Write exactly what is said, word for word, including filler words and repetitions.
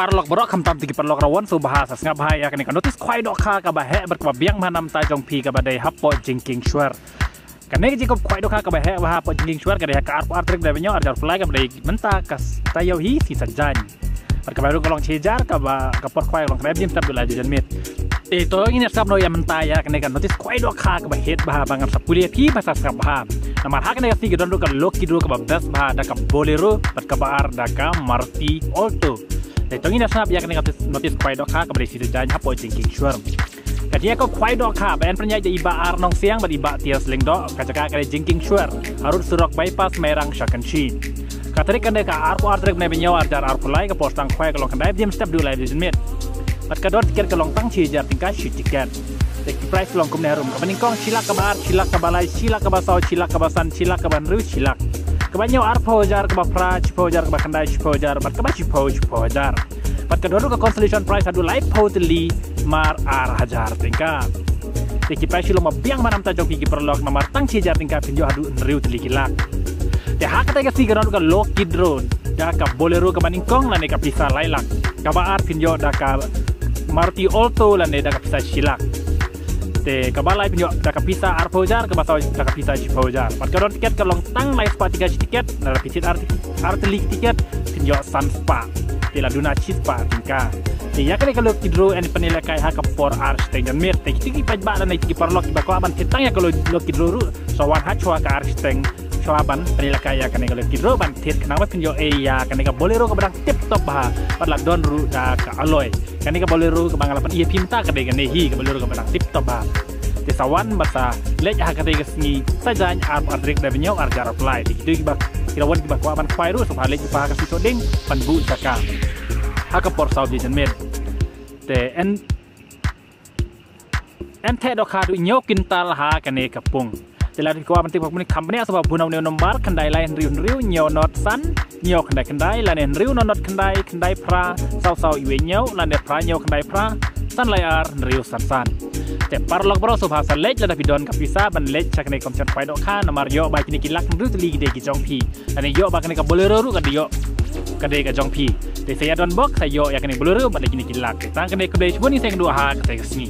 Paralok baroh, khamtam te ki paralok rawon, sngewbha sa sngap bha ïa kane ka notis khwai dohkha kaba heh bad kaba biang bha namar jong phi, kaba dei hapoh Jingkieng Shwar. Kane ka jingkhwai dohkha kaba heh bha hapoh Jingkieng Shwar ka dei ha ka arphew ar tarik Naiwieng ar hajar arphew lai, kaba dei mynta ka taïew hi, sngi Saitjaiñ. Bad kaba ruh ka long shi hajar, kaba ka por khwai ka long khyndai baje mynstep haduh lai baje janmiet. Te to ngin ïa sngap noh ïa mynta ïa kane ka notis khwai dohkha kaba heh bha, ba ngan sa pule ïa phi ba sa sngap bha. Namar ha kane ka sngi ka don ruh ka lucky draw kaba best bha da ka Bolero bad kaba ar da ka Maruti Alto. Te to ngin ïa sngap ïa kane ka notis khwai dohkha kaba dei sngi Saitjaiñ hapoh Jingkieng Shwar. Ka jingïakob khwai dohkha ba yn pynïaid da i Bah R Nongsiang bad i Bah T S Lyngdoh, ka jaka ka dei Jingkieng Shwar, harud surok bypass Mairang sha Kynshi. Ka tarik ka dei ka arphew ar tarik Naiwieng ar hajar arphew lai, ka por sdang khwai ka long khyndai baje mynstep haduh lai baje janmiet. Bad ka dor tiket ka long tang shi hajar tyngka shi tiket. Te ki prize long kumne harum: kaba nyngkong shi lak, kaba ar shi lak, kaba lai shi lak, kaba saw shi lak, kaba san shi lak, kaba hynriew shi lak, kaba hynñiew arphew hajar, kaba phra shiphew hajar, kaba khyndai shiphew hajar, bad kaba shiphew shiphew hajar. Bad ka don ruh ka consolation prize haduh laiphew tylli, mar ar hajar tyngka. Te ki prize shi long ba biang bha namar jong phi ki paralok, namar tang shi hajar tyngka phin ïoh haduh hynriew tylli ki lak. Te ha kata ka sngi ka don ruh ka lucky draw da ka Bolero kaba nyngkong lane ka pisa lai lak, kaba ar phin ïoh da ka Maruti Alto lane da ka pisa shi lak. Te kaba lai phin ïoh da ka pisa arphew hajar, kaba saw da ka pisa shiphew hajar. Bad ka don tiket ka long tang lai spah tyngka shi tiket, lada phi thied ar, ar tylli ki tiket phin ïoh san spah. Te la duna shi spah tyngka. Te ïa kane ka lucky draw yn pynïalehkai ha ka por ar shiteng janmiet. Te kito ki paidbah lane ki paralok kiba kwah ban thied tang ïa ka lucky draw ruh, sa wan ha shuwa ka ar shiteng shuwa ban pynïalehkai ïa kane ka lucky draw ban thied khnang ba phin ïoh ïa kane ka Bolero kaba dang tip top bha, bad la don ruh da ka alloy. Kane ka Bolero kaba nga la pyni ïa phi mynta ka dei kane hi ka Bolero kaba dang tip top bha. Te sa wan bad sa leit ha kata ka sngi Saitjaiñ arphew ar tarik Naiwieng ar hajar arphew lai. Te kito kiba, ki rawon kiba kwah ban khwai ruh, sngewbha leit bha ha ka sngi Thohdieng ban buh jaka ha ka por saw baje janmiet. Te yn, yn theh dohkha haduh hynñiew quintal ha kane ka pung. Te lada phi kwah ban tip ha ka pung, kham bniah, sngewbha phone na une u number: khyndai lai hynriew hynriew hynñiew nod san hynñiew khyndai khyndai, lane hynriew nod nod khyndai khyndai phra saw saw iwei hynñiew, lane phra hynñiew khyndai phra san lai ar hynriew san san. Te paralok baroh, sngewbha sa leit lada phi don ka pisa ban leit sha kane ka competition khwai dohkha, namar ïoh ba kine ki lak hynriew tylli ki dei ki jong phi. Lane ïoh ba kane ka Bolero ruh ka dei, ïoh ka dei ka jong phi. Te sa ïa don bok sa ïoh ïa kane Bolero bad kine ki lak. Te tang kane, khublei shibun, ngin sa ïakynduh ha kata ka sngi.